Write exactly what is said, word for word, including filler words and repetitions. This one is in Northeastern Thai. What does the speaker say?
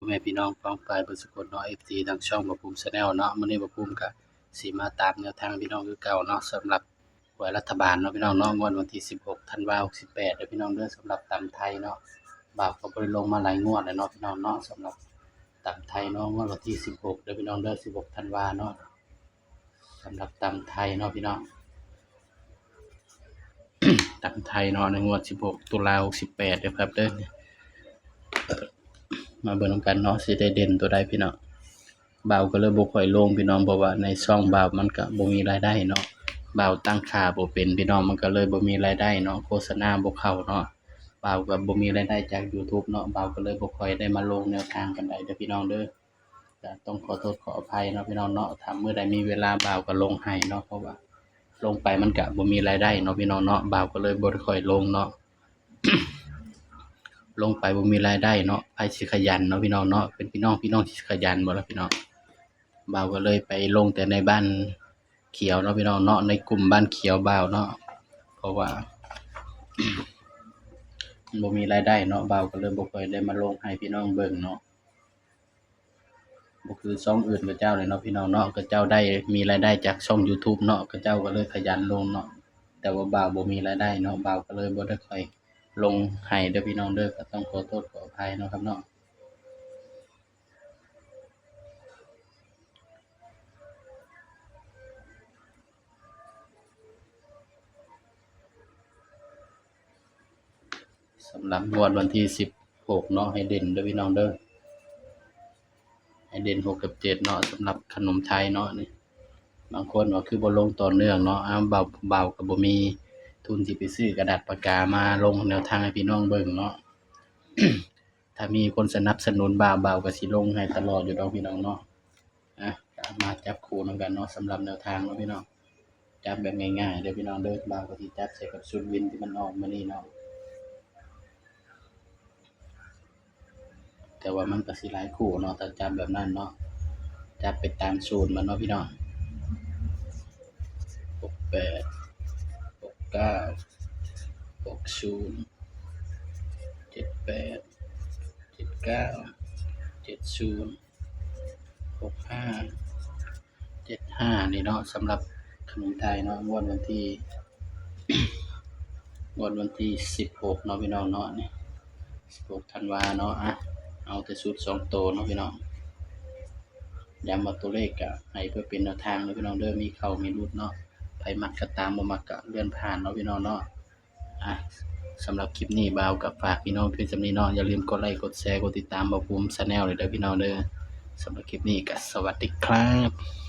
พ่อแม่พี่น้องป้องปายเบิดสุคนเนาะ เอฟซี ทางช่องบ่าวภูมิ Channel เนาะ มื้อนี้บ่าวภูมิก็สิมาตามแนวทางพี่น้องคือเก่าเนาะ สำหรับหวยรัฐบาลเนาะพี่น้องเนาะ งวดวันที่สิบหกธันวาหกสิบแปดเด้อพี่น้องเด้อ สำหรับตำไทยเนาะ บ่าวก็บ่ได้ลงมาหลายงวดแล้วเนาะพี่น้องเนาะ สำหรับตำไทยเนาะ งวดวันที่สิบหกเด้อพี่น้องเด้อ สิบหกธันวาเนาะ สำหรับตำไทยเนาะพี่น้อง ตำไทยเนาะ ในงวดสิบหกตุลาหกสิบแปดเด้อครับเด้อ มาเบิ่งนำกันเนาะ สิได้เด่นตัวใดพี่น้อง บ่าวก็เลยบ่ค่อยลงพี่น้อง เพราะว่าในช่องบ่าวมันก็บ่มีรายได้เนาะ บ่าวตั้งค่าบ่เป็นพี่น้อง มันก็เลยบ่มีรายได้เนาะ โฆษณาบ่เข้าเนาะ บ่าวก็บ่มีรายได้จาก YouTube เนาะ บ่าวก็เลยบ่ค่อยได้มาลงแนวทางปานใดเด้อพี่น้องเด้อ ก็ต้องขอโทษขออภัยเนาะพี่น้องเนาะ ถ้ามื้อใดมีเวลาบ่าวก็ลงให้เนาะ เพราะว่าลงไปมันก็บ่มีรายได้เนาะพี่น้องเนาะ บ่าวก็เลยบ่ได้ค่อยลงเนาะ ลงไปบ่มีรายได้เนาะ ไผสิขยันเนาะพี่น้องเนาะ เป็นพี่น้อง พี่น้องสิขยันบ่ล่ะพี่น้อง บ่าวก็เลยไปลงแต่ในบ้านเขียวเนาะพี่น้องเนาะ ในกลุ่มบ้านเขียวบ่าวเนาะ เพราะว่า มันบ่มีรายได้เนาะ บ่าวก็เลยบ่ค่อยได้มาลงให้พี่น้องเบิ่งเนาะ บ่คือช่องอื่นเขาเจ้าเลยเนาะพี่น้องเนาะ เขาเจ้าได้มีรายได้จากช่อง YouTube เนาะ เขาเจ้าก็เลยขยันลงเนาะ แต่ว่าบ่าวบ่มีรายได้เนาะ บ่าวก็เลยบ่ได้ค่อยลงให้เด้อพี่น้องเด้อ ก็ต้องขอโทษขออภัยเนาะครับเนาะ สำหรับงวดวันที่สิบหกเนาะ ให้เด่นเด้อพี่น้องเด้อ ให้เด่นหกกับเจ็ดเนาะ สำหรับขนมไทยเนาะนี่ บางคนว่าคือบ่ลงต่อเนื่องเนาะ อ้าว บ่าว บ่าวก็บ่มีทุนสิไปซื้อกระดาษปากกามาลงแนวทางให้พี่น้องเบิ่งเนาะ ถ้ามีคนสนับสนุนบ่าว บ่าวก็สิลงให้ตลอดอยู่ดอกพี่น้องเนาะ อ่ะ ก็มาจับคู่นำกันเนาะ สำหรับแนวทางเนาะพี่น้อง จับแบบง่ายๆเด้อพี่น้องเด้อ บ่าวก็สิจับใส่กับชุดวินที่มันออกมื้อนี้เนาะ แต่ว่ามันก็สิหลายคู่เนาะ ถ้าจับแบบนั้นเนาะ จับไปตามสูตรมันเนาะพี่น้อง หกแปด หกเก้า หกศูนย์ เจ็ดแปด เจ็ดเก้า เจ็ดศูนย์ หกห้า เจ็ดห้า นี่เนาะ สำหรับขนมไทยเนาะ งวดวันที่ งวดวันที่สิบหกเนาะพี่น้องเนาะ นี่ สิบหกธันวาเนาะ อ่ะ เอาแต่ชุดสองตัวเนาะพี่น้อง ย้ำว่าตัวเลขก็ให้เพื่อเป็นแนวทางเนาะพี่น้องเด้อ มีเข้ามีหลุดเนาะ ไผมักก็ตาม บ่มักก็เลื่อนผ่านเนาะพี่น้องเนาะ อ่ะ สำหรับคลิปนี้บ่าวก็ฝากพี่น้องเพียงส่ำนี้เนาะ อย่าลืมกดไลค์ กดแชร์ กดติดตามบ่าวภูมิ Channel เลยเด้อพี่น้องเด้อ สำหรับคลิปนี้ก็สวัสดีครับ